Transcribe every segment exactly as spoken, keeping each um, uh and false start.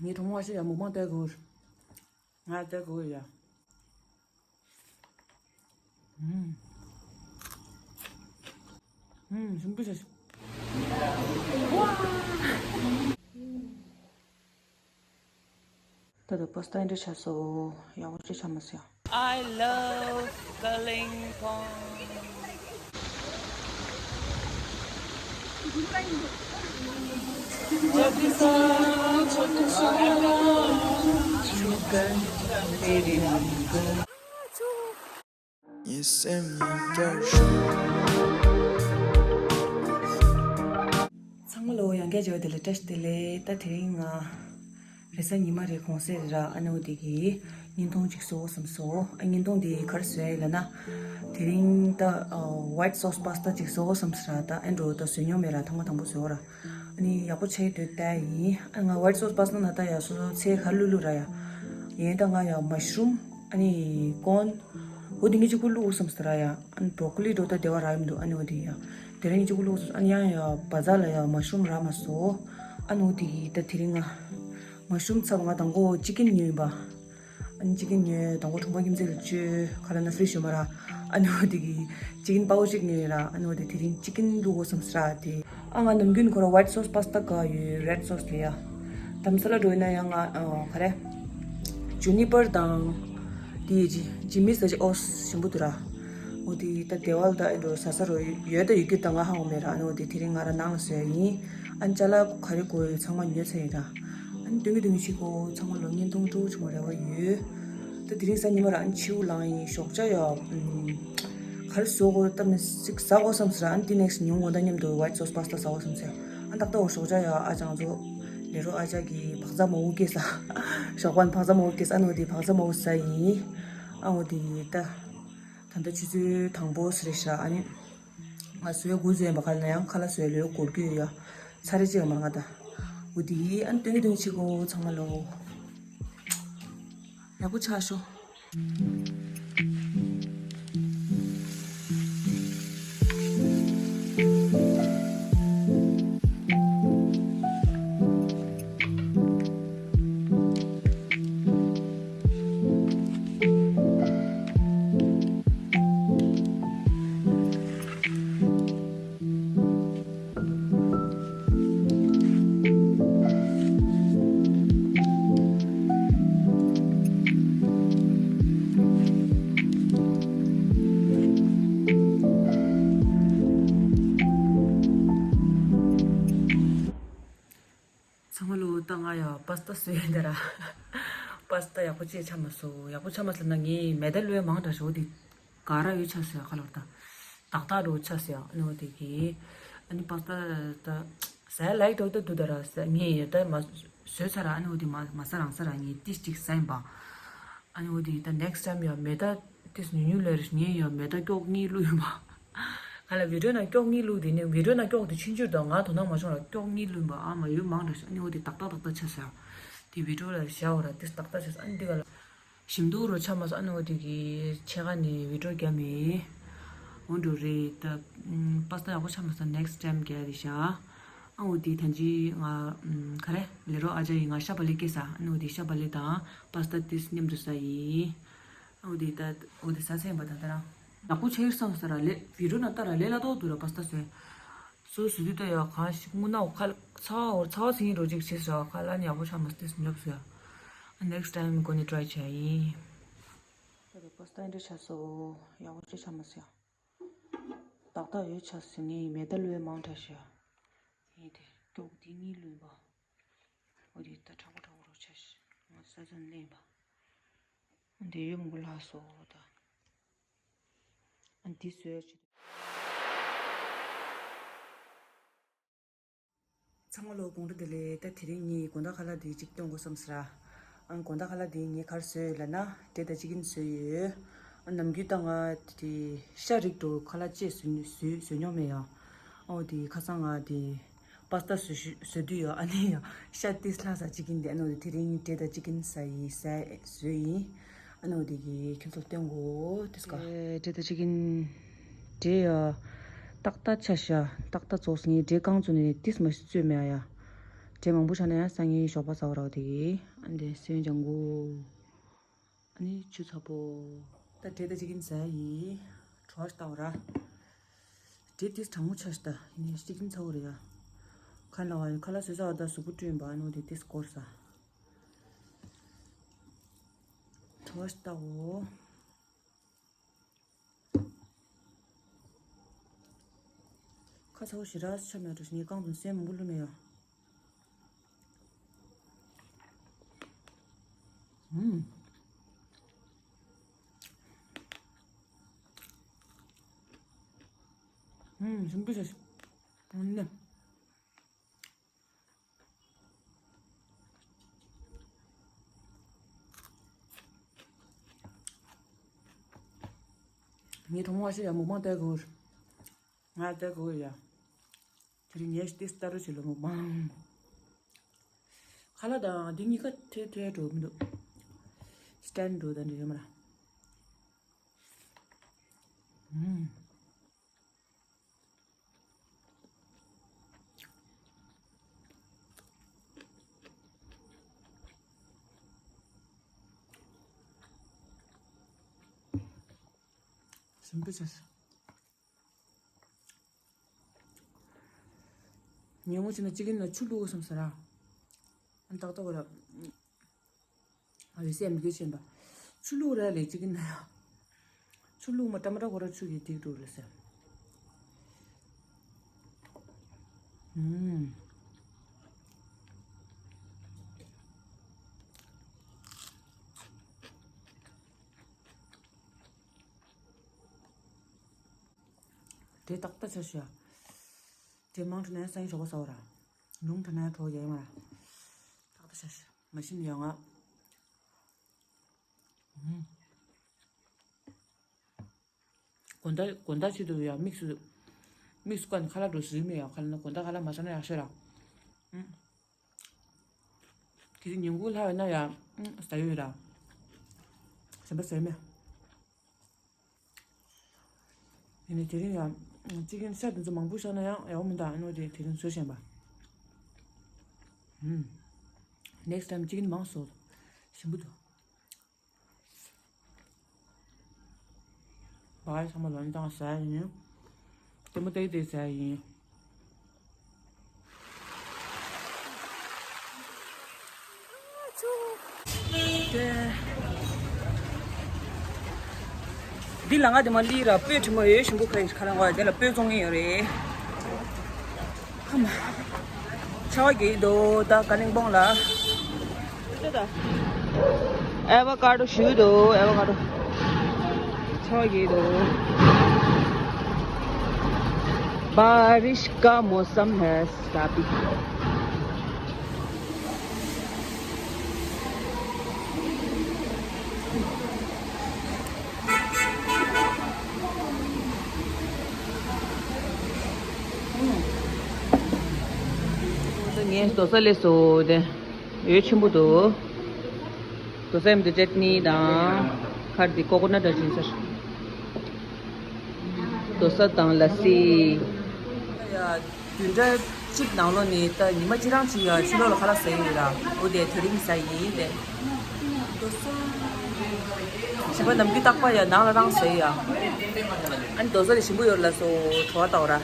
ངའི་གྲོགས་མོ་ཞིག་ཡ་མོག་མོག་སྟེར་དགོས། ང་སྟེར་དགོས་ཡ། ཨུམ། ཨུམ། ཞིམ་པོ་ཞིག་ད་ལྟ་པ་སི་ཏ་འདྲ་ཆགས་སོང་། ཡག་པོ་ཅིག་ཆགས་མ་སོང་། I love Kalimpong. ཚང་མ་ལོ་ཡང་བསྐྱར་མཇལ་བ་དེ་ལ་བཀྲ་ཤིས་བདེ་ལེགས། ད་དེ་རིང་ང་རེས་གཟའ་ཉི་མ་རེད། གུང་སེང་རེད་ར། ཨ་ནི་འོ་དེ་གི་བརྙན་ཐུང་ཅིག་བཟོ་བསམ་སོང་། ཨ། བརྙན་ཐུང་དེ་ག་རེ་བཟོས་ཡིན་ལབ་ན། དེ་རིང་ད་ཨ་white sauce pasta ཅིག་བཟོ་བསམ་སོང་ར། ད་ཨེ་འགྲོ་ད་བཟོས་མྱོང་མེད་ར། ཐེངས་མ་དང་པོ་བཟོས་ར། ཨ་ནི་ཡག་པོ་ཆགས་ཡོད་དུས་ལྟ་ཡིན། ཨ། ང་white sauce pasta ན་ད་ཡ་སོ་སོ་ཚལ་ག་རེ་བླུགས་བླུགས་ར་ཡ། ཡིན་ད་ང་ཡ་mushroom ཨ་ནི་corn འོ་དེ་གཉིས་གཅིག་པུ་བླུགས་བསམ་སོང་ར་ཡ། ཨ་ནི་broccoli འགྲོ་ད་དེ་བ་རག་གི་མི་འདུག་ཨ་ནི་འོ་དེ་ཡ་དེ་རིང་གཅིག་པུ་བླུགས་བསམ། ཨ་ནི་ཡང་ཡ་བ་ཛར་ལ་ཡ་mushroom རག་མ་སོང་། ཨ་ནི་འོ་དེ་གི་ད་དེ་རིང་ང་mushroom ཚབ། ང་དང་པོ་chicken ཉོས་ཡིན་པ། ཨ་ནི་chicken ཉོས། དང་པོ་གྲོང་པ་ཁྱིམ་མཚེས་ལ་བཅོལ། ག་ལབ་ན་fridge ཡོད་མ་ར། ཨ་ནི་འོ་དེ་གི་chicken པའོ་གཅིག་ཉོས་ར། ཨ་ནི་འོ་དེ་དེ་རིང་chicken བླུགས་དགོས་བསམ་སོང་ར་དེ། ཨ། ང་ནམ་རྒྱུན་ཁོ་ར་white sauce pasta དགའ་ཡོད། red sauce ལས་ཡ། དྷ་རམ་ས་ལ་འགྲོ་ཡིན་ན་ཡང་ང་ཨ་ག་རེ་juniper དང་དེ་ཇི་ཇི་མི་ཟ་ཅི་ཨོ་ཞིམ་པོ་འདུག་ར། འོ་དེ་ད་དེ་བ་ལ་ད་ཨེ་འགྲོ་ཟ་ས་རོ་ཡོད་ད་ཡོད་རྒྱུ་ད་ང་ཧ་གོ་མེད་ར། ཨ་ནི་འོ་དེ་དེ་རིང་ང་ར་ནང་ལ་བཟོས་ཡིན། ཨ་ནི་ཅ་ལག་ག་རེ་དགོས་ཡོད་ཚང་མ་ཉོས་ཚར་ཡིན་ར། ཨ་ནི་སྟོན་གི་སྟོན་གི་བྱེད་དགོས། ཚང་མ་ལོ་བརྙན་ཐུང་སྤྲོ་བོ་བྱུང་བ་རེ་བ་ཡོད། ད་དེ་རིང་གཟའ་ཉི་མ་ར། ཨ་ནི་ཕྱི་དབུགས་ལངས་ཡིན། ཞོགས་ཇ་ཡ་ཨུམ། ག་རེ་བཟོ་དགོས་ད་མི་ཟིག་ཟ་དགོས་བསམ་སོང་ར། ཨ་ནི་དེ་next ཉིན་དགོང་དག་མཉམ་དུ་white sauce pasta ཟ་དགོས་བསམ་སོང་། ཨ་ནི་ཏག་ཏག་འོ་ཞོགས་ཇ་ཡ་ཨ་ཅང་ཚོ་ལས་རོགས་ཨ་ཅག་གིས་བག་ཚ་མང་པོ་སྐྱེས་ས། ཞོགས་པ་ནས་བག་ཚ་མང་པོ་སྐྱེས་ས། ཨ་ནི་འོ་དེ་བག་ཚ་མང་པོ་ཟ་ཡིན། ཨ་འོ་དེ་ད་ད་ལྟ་ཆུ་ཚོད་དང་པོ་ཟེར་རེད་ཤག་ཨ་ནི་ང་བཟོས་དགོས་བཟོས་ཡིན་པ་ག་ལ་ན་ཡང་ཁ་ལག་བཟོས་ལོས་འགོར་གྱི་ཡོད་ཡ། ཚར་རེ་ཅིག་ཡོད་མ་རེད་ང་ད། འོ་དེ་ཨ་ནི་སྟོན་གི་སྟོན་གི་བྱེད་དགོས་ཚང་མ་ལོ། ཡག་པོ་ཆགས་ཤོག་ཚང་མ་ལོ། ད་ང་ཡ་པ་སི་ཏ་བཟོས་ཡིན་ད་ར། པ་སི་ཏ་ཡག་པོ་ཅིག་ཆགས་མ་སོང་། ཡག་པོ་ཆགས་མ་སོང་ན་ངས་མེ་ད་ལོས་མང་དྲགས་ཤོག་དེ། ག་ར་ཡོད་ཆ་ཟེར་ཁ་ལོར་ད། ཏག་ཏག་རུ་ཆ་ཟེར། ཨ་ནི་འོ་དེ་གི། ཨ་ནི་པ་སི་ཏ་ད་ཟ་ཡ་ལའིག་འགྲོ་ད་འདུག་ད་ར་ཟེར། ངས་ཡ་ད་མ་བཟོས་ཚར་ར། ཨ་ནི་འོ་དེ་མ་མ་ཟ་རང་ཟ་ར། ངས་ཏིས་ཅིག་ཟ་ཡིན་པ། ཨ་ནི་འོ་དེ་ད་next time ཡ་མེ་ད་ཏིས་ཉུ་ཉུ་ལེར་ངས་ཡ་མེ་ད་སྐྱོག་གཉིས་བླུགས་ཡིན་པ། ག་ལ་video ནང་སྐྱོག་གཉིས་བླུགས་དེ་ནི་video ནང་སྐྱོག་དེ་ཆུང་ཆུང་དང་ང་དོ་སྣང་མ་བྱུང་ར། སྐྱོག་གཉིས་བླུགས་ཡིན་པ། ཨ་མ་ཡོད་མང་དྲགས་ཤག་ཨ་ནི་འོ་དེ་ཏག་ཏག་ཏག་ཏག་ཆ་ཟེར། དེ་video ལ་བཞག་འོ་ར། ཏིས་ཏག་ཏག་ཆ་ཟེར། ཨ་ནི་དེ་ག་ལ། ཞིམ་འདུག་རོ་ཆ་མ་སོང་། ཨ་ནི་འོ་དེ་གི་ཕྱེད་ཀ་ནས་བི་ཌིའོ་རྒྱབ་མེད། འོ་འགྲོ་རེད་ད། པ་སི་ཏ་ཡག་པོ་ཆ་མ་སོང་། next time རྒྱག་རེད་ཤག་ཨ་འོ་དེ་ད་ཅི་ང་ག་རེ་ལས་རོགས་ཨ་ཅག་ཡིས་ང་ཤ་བག་ལེབ་སྐྱེས་ས། ཨ་ནི་འོ་དེ་ཤ་བག་ལེབ་དང་པ་སི་ཏ་ཏིས་མཉམ་དུ་ཟ་ཡིན། ཨ་འོ་དེ་ད་འོ་དེ་ཟ་ཚར་ཡིན་པ། ད་ལྟ་རང་ཡག་པོ་ཆགས་ཡོད་བསམ་ས་ར། ལས་བི་ཌིའོ་ནང་ལྟ་ར། ལས་སླ་ཏོག་འདུག་ར་པ་སི་ཏ་ཟོས། སོ་སོ་དུས་ད་ཡ་གང་ཞིག་རྔུལ་ནག་ཁ་ཚ་བ་ཚ་བ་ཟིན་རོ་ཅིག་བྱེད་ས་ར། ཁ་ལ་ནི་ཡག་པོ་ཆ་མ་སྟེ་ཉོབ་སོ་ཡ། next time gonna try བྱ་ཡིན། ད་དེ་པ་སི་ཏ་འདྲ་ཆ་སོ་ཡག་པོ་ཅི་ཆ་མ་སོ་ཡ། ཏག་ཏག་ཡོད་ཆ་སོ་ངས་མེ་ད་ལོས་མང་དྲགས་ཤག་ཡིན་དེ་སྐྱོག་དེ་གཉིས་ལོས་པ། འོ་དེ་ད་དྲག་པོ་དྲག་པོ་རོ་ཆ་ཤི་ང་ས་ཚན་ལེན་པ། འདི་ཡོད་མགོ་ལྷག་སོ་ད། ཨ་འདི་བཟོས་ཅི། ཚང་མ་ལོ་དགོང་དྲོ་བདེ་ལེགས། ད་དེ་རིང་ངས་དགོང་དག་ཁ་ལག་འདི་གཅིག་སྟོན་དགོས་བསམ་སོང་ར། ཨ་དགོང་དག་ཁ་ལག་འདི་ངས་ག་རེ་བཟོས་ཡོད་ལབ་ན་འབྲས་དང་ཅི་ཀིན་བཟོས་ཡོད། ཨ་ནམ་རྒྱུན་ད་ང་དེ་ཤ་རིགས་འགྲོ་ཁ་ལག་ཅེས་བཟོས་བཟོས་བཟོས་མྱོང་མེད་ཡ། ཨོ་དེ་ཁ་སང་ང་དེ་པ་སི་ཏ་བཟོ་ཞུ་བཟོ་དུས་ཡོད། ཨ་ནི་ཡ་ཤ་ཏིས་ལྷག་ས་ཅི་ཀིན་དེ། ཨ་ནི་དེ་རིང་འབྲས་དང་ཅི་ཀིན་ཟ་ཡི་ཟ་བཟོས་ཡིན། ཨ་ནི་འོ་དེ་གི་ཁྱོད་ཚོར་སྟོན་གོ་ཏིས་ཀ། འབྲས་དང་ཅི་ཀིན་འབྲས་ཡ་ཏག་ཏག་ཆ་ཤ་ཏག་ཏག་བཙོག་སོང་། ངས་འབྲས་རྐང་བཙོས་ནས་ཏིས་མ་ཞིག་བཙོས་མེད་ཡ། འབྲས་མང་པོ་ཆགས་ན་ཡང་སང་ཉིན་ཞོགས་པ་ཟ་བ་ར་བ་དེ་གི། ཨ་འདི་སོན་ལྗང་གུ། ཨ་ནི་ཆུ་ཚ་པོ། ད་འབྲས་ད་ཅིག་གིན་ཟ་ཡི། བྲོ་བ་ཞིག་བཏང་བ་ར། འབྲས་དེ་གྲང་མོ་ཆགས་ཤི་ད། ཨ་ནི་ཅིག་གིན་ཚ་བོ་རེད་ཡ། ཁ་ལ་བ་ཁ་ལ་ཟོས་ཚ་བ་ད་གཟུགས་པོ་བཀྲུས་ཡིན་པ། ཨ་ནི་དེ་དེ་སྐོར་ཟ། བྲོ་བ་ཞིག་བཏང་བ། ཁ་ཚ་བོ་ཞེ་དྲག་ཆགས་མེད་འགྲོ། ངས་རྐང་དུ་སོན་མང་པོ་བླུགས་ནས་ཡོད། ཨུམ། ཨུམ། ཞིམ་པོ་ཞིག་ཨུམ་ནི། ངའི་གྲོགས་མོ་ཞིག་ཡ་མུག་མང་ལྟ་དགོས། ང་ལྟ་དགོས་ཡ། དེ་རིང་ངས་ཏིས་ལྟ་རུ་བྱེད་ལོ་མུག་མང་། ཁ་ལག་དང་འདི་གཉིས་ཀ་ཐེ་ཐེ་འགྲོ་མི་འདུག་སི་ཊན་འགྲོ་དང་འདྲ་ཡོད་མ་ར། ཨུམ། ཞིམ་པོ་ཆགས། ཉིན་མོ་ཕྱིན་ན་ཅི་གིན་ལ་ཆུ་བླུག་དགོས་བསམ་ས་ར། ཨ་ཏག་ཏག་ར། ཨ་ཡོད་སེམས་འགུལ་ཕྱིན་པ། ཆུ་བླུག་ར་ལས་ཅི་གིན་ན་ཡ། ཆུ་བླུག་མ་ཏྲ་མ་ཏྲ་ཁོ་ར་ཆུ་གིས་ཐིག་འགྲོ་རེད་ཟེར། ཨུམ། དེ་ཏག་ཏག་ཆ་ཤོག་དེ་མང་དྲགས་ན་ཡང་སང་ཉིན་ཞོགས་པ་ཟ་བ་ར། ཉུང་དྲགས་ན་ཡང་གྲོགས་ཡ་ཡིན་མ་ར། ཏག་ཏག་ཆ་ཤོག་མ་གཞི་ནས་ཡང་ང་། ཨུམ། དགོང་དག་དགོང་དག་ཆེད་དུ་ཡང་དམིགས་སུ། དམིགས་སུ་བཀར་ནས་ཁ་ལག་འགྲོ་ཟིན་མེད་ཡ། ཁ་ལག་ན་དགོང་དག་ཁ་ལག་མ་ཟ་ན་ཡག་ཤོས་ར། ཨུམ། དེ་རིང་ཉིན་གུང་ལྷག་ཡོད་ན་ཡང་ཨུམ་ཟ་ཡོད་ར། གཞན་པ་ཟ་ཡོད་མེད། ཡིན་ནའི་དེ་རིང་ཡང་ཅི་གིན་ཤ་དེ་ཚོ་མང་པོ་བཞག་ན་ཡང་ཡག་པོ་མི་འདུག་ཨ་ནོ་དེ་དེ་རིང་བཟོས་བཞིན་པ། ཨུམ། ནེགསི་ཊའིམ་ཅི་གིན་མང་བཟོ། ཞིམ་པོ་འདུག་བ་ཚང་མ་ལོན་དང་ཟ་ཡིན། ལྟད་མོ་བལྟས་བལྟས་ཟ་ཡིན། འདི་ལ་ང་དེ་མ་ལི་ར་སྤོས་དྲི་མ་ཡོད་ཞིམ་པོ་ཁ་ཡིས་ཁ་ལ་ང་དེ་ལ་སྤོས་བཙོང་ངེས་ཡོད་རེད། ཧམ། ཆར་པ་རྒྱག་གི་འདུག་ད་ཀ་ལིང་སྤོང་ལ། ཨེ་ཝ་ཀ་ཌོ་ཞུ་འདུག་ཨེ་ཝ་ཀ་ཌོ། ཆར་པ་རྒྱག་གི་འདུག बारिश का मौसम है साबी। ངས་རྡོ་ས་ལས་སོ་དེ། འོད་ཆེན་པོ་འདུག་རྡོ་ས་ཡམ་དུ་ཅེ་ཊི་ནི་དང་། ཁར་དི་ཀོ་ཀོ་ནཊ་དང་ཅིན་སར། རྡོ་ས་དང་ལ་སི། ཡ། བདུན་ཕྲག་གཅིག་ནང་ལོགས་ནས་ད་ཉི་མ་གཅིག་རང་གཅིག་ཡ་ཕྱི་ལོགས་ལ་ཁ་ལག་ཟ་ཡི་ཡོད་ར། འོ་དེ་དེ་རིང་ཟ་ཡིན་དེ། རྡོ་ས། ཞིམ་པ་ནམ་རྒྱུན་རྟག་པར་ཡ་ནང་ལ་རང་ཟ་ཡི་ཡ། ཨ་ནི་རྡོ་ས་དེ་ཞིམ་པོ་ཡོད་ལ་སོ་བྲོ་བ་ལྟ་བ་ར།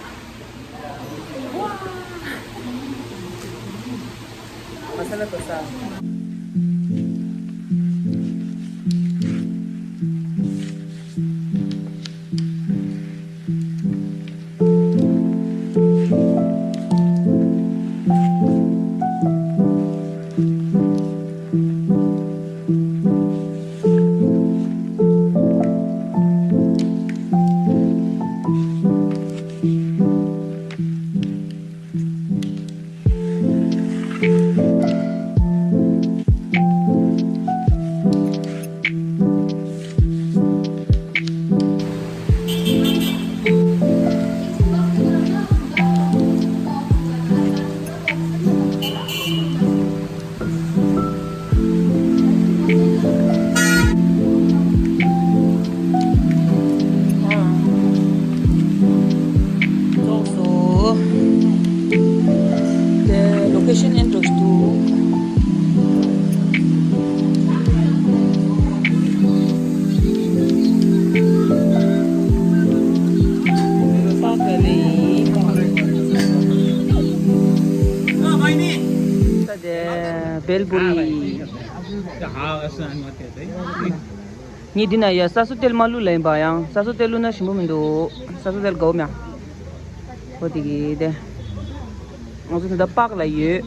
མ་ས་ལ་རྡོ་ས། བེལ་པུ་རི། ངས་འདི་ན་ཡ་ས་སོ་ཏེལ་མ་བླུགས་ལ་ཡིན་པ། ཡང་ས་སོ་ཏེལ་བླུགས་ན་ཞིམ་པོ་མི་འདུག་ས་སོ་ཏེལ་དགའ་བོ་མྱང་། འོ་དེ་གི་དེ། ང་ཚོ་ད་ལྟ་པག་ལ་ཡོད།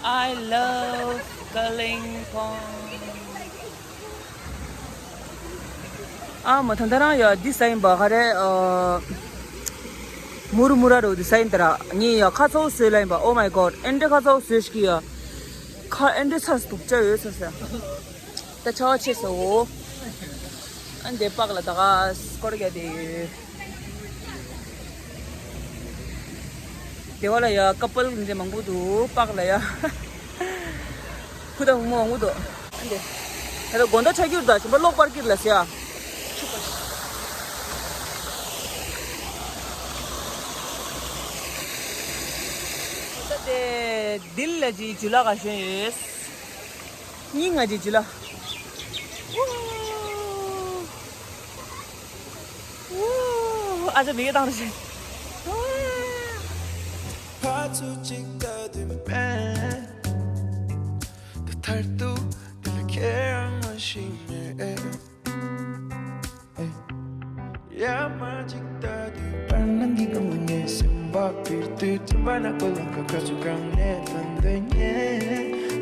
I love Kalimpong. ཨ་མ་ད་ལྟ་རང་ཡ་འདི་ཟ་ཡིན་པ་ག་རེ། ཨ། མུ་རུ་མུ་ར་རུ་འདི་ཟ་ཡིན་ད་ར། ངས་ཡ་ཁ་ཚ་བོ་བཟོས་ལ་ཡིན་པ། Oh my god། ཨེ་འདྲ་ཁ་ཚ་བོ་བཟོས་ཤིག་ཡ། ཁ་ཨེ་འདྲ་ཚ་སྡུག་ཅག་ཡོད་ཚ་ས། ད་ཆར་པ་ཆེ་སོ། ཨ་འདི་པག་ལ་ད་ག་སྐོར་རྒྱག་དེ་ཡོད། དེ་བ་ལ་ཡ་ཀ་པལ་འདི་མང་པོ་འདུག་པག་ལ་ཡ། བུ་དང་བུ་མོ་མང་པོ་འདུག་ཨ་འདི། ད་ལྟ་དགོང་དག་ཆགས་ཀྱི་རེད། ད་ཞིམ་པ་གློག་པར་ཀིར་ལ་ཟེར་ཡ། ད་དེ་དིལ་ལ་ཅིག་ཇུ་ལ་ག་ཤོན་ཡོད། སྙིང་ང་ཅིག་ཇུ་ལ། ཨ་ཅག་མི་གེ་བཏང་རུ་ཤེས། ཕར་ཚུར་གཅིག་ལྟ་དུས་པས། འདི་ཐར་ཏུ་འདི་ལ་ཁྱེད་རང་མ་ཤེས་མེད། ཡ་མ་གཅིག་ལྟ་དུས་པར་སྣང་གི་སྒང་ལ་ངའི་སེམས་པ་འཕེར་དུས། དྲན་པ་ནག་པོ་ལང་ཁ་ཁ་ཚུར་གང་ནས་ཐོན་འདོད་ངས་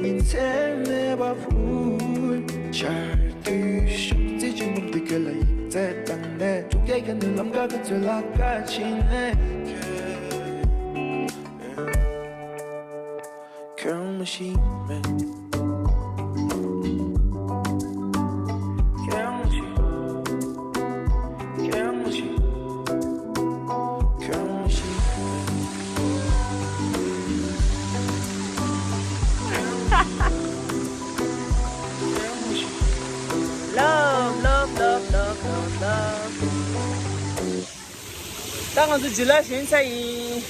ཉིན་མཚན་མེད་པ་ཕུལ། ཆར་དུས་ཤོག་རྩིས་ཀྱི་འབུམ་དུ་ཁྱོད་ལ་ཡིག་ཚད་བཏང་ནས། འབྱུང་རྒྱལ་གྱི་ནུ་ལམ་ཁ་ཁ་ཚོད་ལ་ཁ་ཕྱིན་ནས། ཁྱོད་མ་ཤེས་མེད། ཁྱོད་མ་ཤེས། ཁྱོད་མ་ཤེས། ཁྱོད་མ་ཤེས། Love, love, love, love, love, love. ད་ང་ཚོ་ཇུ་ལ་ཞོན་ཚར་ཡིན།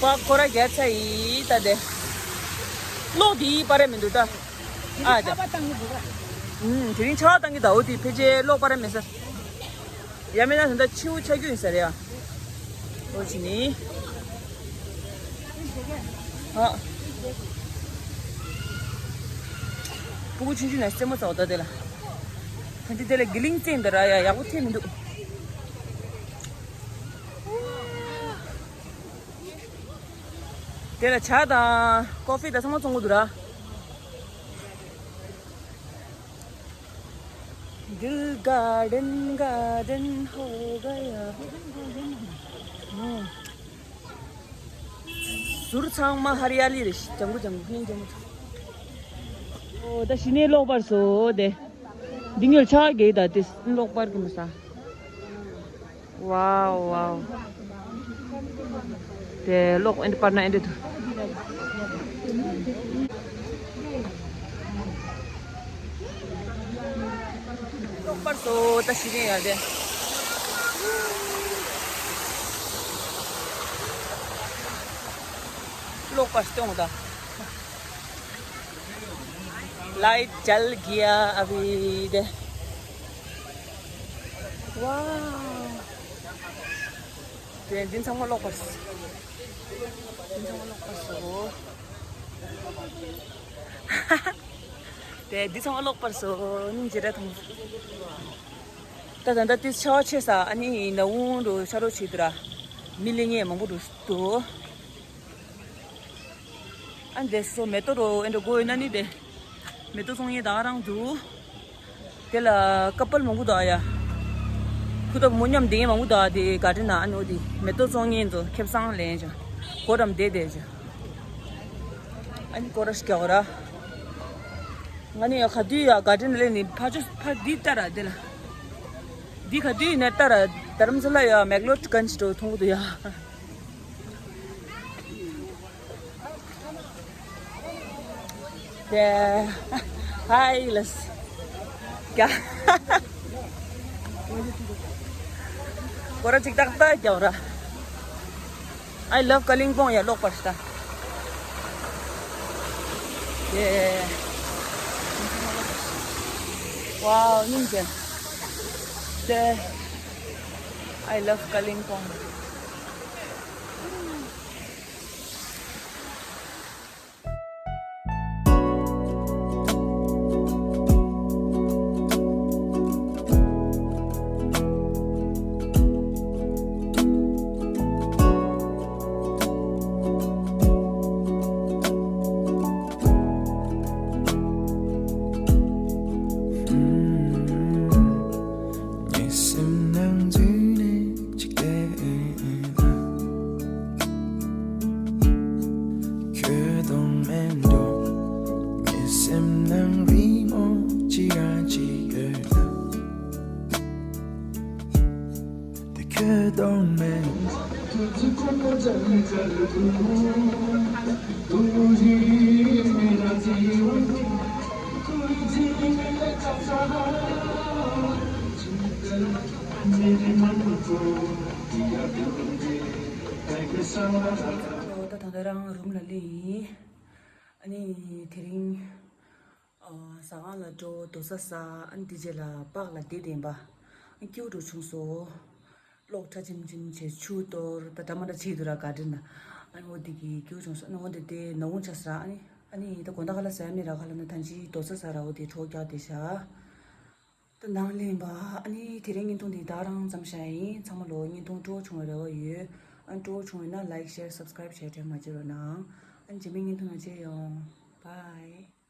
པག་སྐོར་ར་རྒྱག་ཚར་ཡིན། ད་དེ་གློག་འདིའི་པར་ར་མི་འདུག་ད། ཨ་ཅག་ཆར་པ་བཏང་གི་འདུག་ག་ཨུམ། དེ་རིང་ཆར་པ་བཏང་གི་འདུག་འོ་དེ་ཕལ་ཆེར་གློག་པར་ར་མེད་ས། ཡ་མེད་ན་ད་ལྟ་ཆུ་བོ་ཆགས་རྒྱུ་ཡིན་ས་རེད་ཡ། འོ་ཅི་ནི། ཨ། སྤུ་གུ་ཆུང་ཆུང་ན་རྩེད་མོ་རྩེ་བ་ད་དེ་ལ། ད་དེ་དེ་ལ་གི་ལིང་རྩེད་འདི་ར་ཡ་ཡག་པོ་ཐེབས་མི་འདུག་དེ་ལ་ཇ་དང་ཀོ་ཧྥི་དང་ཚང་མ་བཙོང་གི་འདུག་ར། दिल garden garden हो गया। ཟུར་ཚང་མ་ཧ་རི་ཡ་ལི་རེད། ལྗང་གུ་ལྗང་གུ་སྙིང་ལྗང་གུ། ཨོ་ད་གཞི་ནས་གློག་པར་སོ་དེ། འདི་ཉིད་ཆགས་ཀྱི་ད་དེ་གློག་པར་གྱི་མི་ས། ཝའོ་ཝའོ། དེ་གློག་ཨེ་འདྲ་པར་ན་ཨེ་འདྲ་འདུག་གློག་པར་སོ་ད་ཞི་བདེ་ཡ་དེ། གློག་པར་སྟོང་ད། लाइट जल गया अभी दे। ཝའོ། དེ་འདི་ཚང་མ་གློག་པར་སོ། འདི་ཚང་མ་གློག་པར་སོ། དེ་འདི་ཚང་མ་གློག་པར་སོ། སྙིང་རྗེ་རེད་ཐང་། ད་ད་ད་དེ་ཆར་པ་ཆེ་ས། ཨ་ནི་ནག་འུང་འགྲོ་ཆ་རོགས་བྱེད་དུ་ར། མི་ལེ་ངེས་མང་པོ་འགྲོ་འདུག་ཨ་འདི་སོ་མེ་ཏོག་རོ་ཨེ་འདྲ་དགོས་ཡོད་ན་ནི་དེ། མེ་ཏོག་བཙོང་མཁན་ད་ག་རང་འདུག་དེ་ལ་ཀ་པལ་མང་པོ་འདུག་ཨ་ཡ། ཁུ་ཏོ་མོ་མཉམ་བསྡད་མཁན་མང་པོ་འདུག་ཨ། དེ་ག་དེ་ན་ཨ་ནི་འོ་དེ་མེ་ཏོག་བཙོང་མཁན་ཚོ་ཁེ་བཟང་ལེན་ཅིང་། སྒོ་འགྲམ་བསྡད་བསྡད་ཅིང་། ཨ་ནི་སྐོར་ར་ཞིག་རྒྱག་ར། ང་ནི་ག་དུས་ཡ་ག་དྲིན་ལས་ནི་ཕ་ཆོས་ཕ་འདི་ལྟ་ར་དེ་ལ། འདི་ག་དུས་ཡིན་ན་ལྟ་ར་དྷ་རམ་ས་ལ་ཡ་མེག་ལོ་གན་ཅི་འགྲོ་མཐོང་གི་འདུག་ཡ། དེ། ཧའི་ལས། ཀྱ། སྐོར་ར་ཅིག་ཏག་ཏག་རྒྱག་ར། I love Kalimpong ཡ་ལོག་པར་ཤ། དེ། ཝའོ་སྙིང་རྗེ། དེ། I love Kalimpong. ངའི་སེམས་ནང་འཛུལ་ནས་ཅིག་བལྟས་ན། ཁྱོད་དང་མེད་འགྲོ། ངའི་སེམས་ནང་རི་མོ་ཅི་ར་ཅི་ཡོད་ལ། དེ་ཁྱོད་དང་མེད། ད་ད་ལྟ་རང་རུམ་ལ་སླེབས་ཡིན། ཨ་ནི་དེ་རིང་ཨ་ཟ་ཁང་ལ་འགྲོ། རྡོག་རྩ་ཟ། ཨ་ནི་དེ་རྗེས་ལ་པགས་ལ་བསྡད་བསྡད་པ། ཨ་སྐྱིད་པོ་འགྲོ་བྱུང་སོང་། གློག་ཁྲ་ཆེམ་ཆེམ་བྱས། ཆུ་གཏོར། ད་འདྲ་མ་འདྲ་བྱས་འདུག་ར་ག་དྲིན་ན། ཨ་ནི་འོ་དེ་གི་སྐྱིད་པོ་བྱུང་སོང་། ཨ་ནི་འོ་དེ་དེ་ནག་ཁུང་ཆགས་སོང་ར། ཨ་ནི་ཨ་ནི་ད་དགོང་དག་ག་ལ་ཟ་ཡ་མེད་ར། ག་ལ་ན་ཐང་ཅིག་རྡོག་རྩ་ཟ་ར། འོ་དེ་གྲོགས་རྒྱག་བསྡད་ཤག་ད་ནང་ལེན་པ། ཨ་ནི་དེ་རིང་བརྙན་ཐུང་འདི་ད་རང་ཙམ་བཞག་ཡིན། ཚང་མ་ལོ་བརྙན་ཐུང་སྤྲོ་བྱུང་བའི་རེ་བ་ཡོད། ཨ་སྤྲོ་བྱུང་ཡོད་ན་like, share, subscribe བྱས་དྲན་མ་བརྗེད་རོགས་གནང་། ཨ་རྗེས་མའི་བརྙན་ཐུང་ནང་མཇལ་ཡོང་། Bye.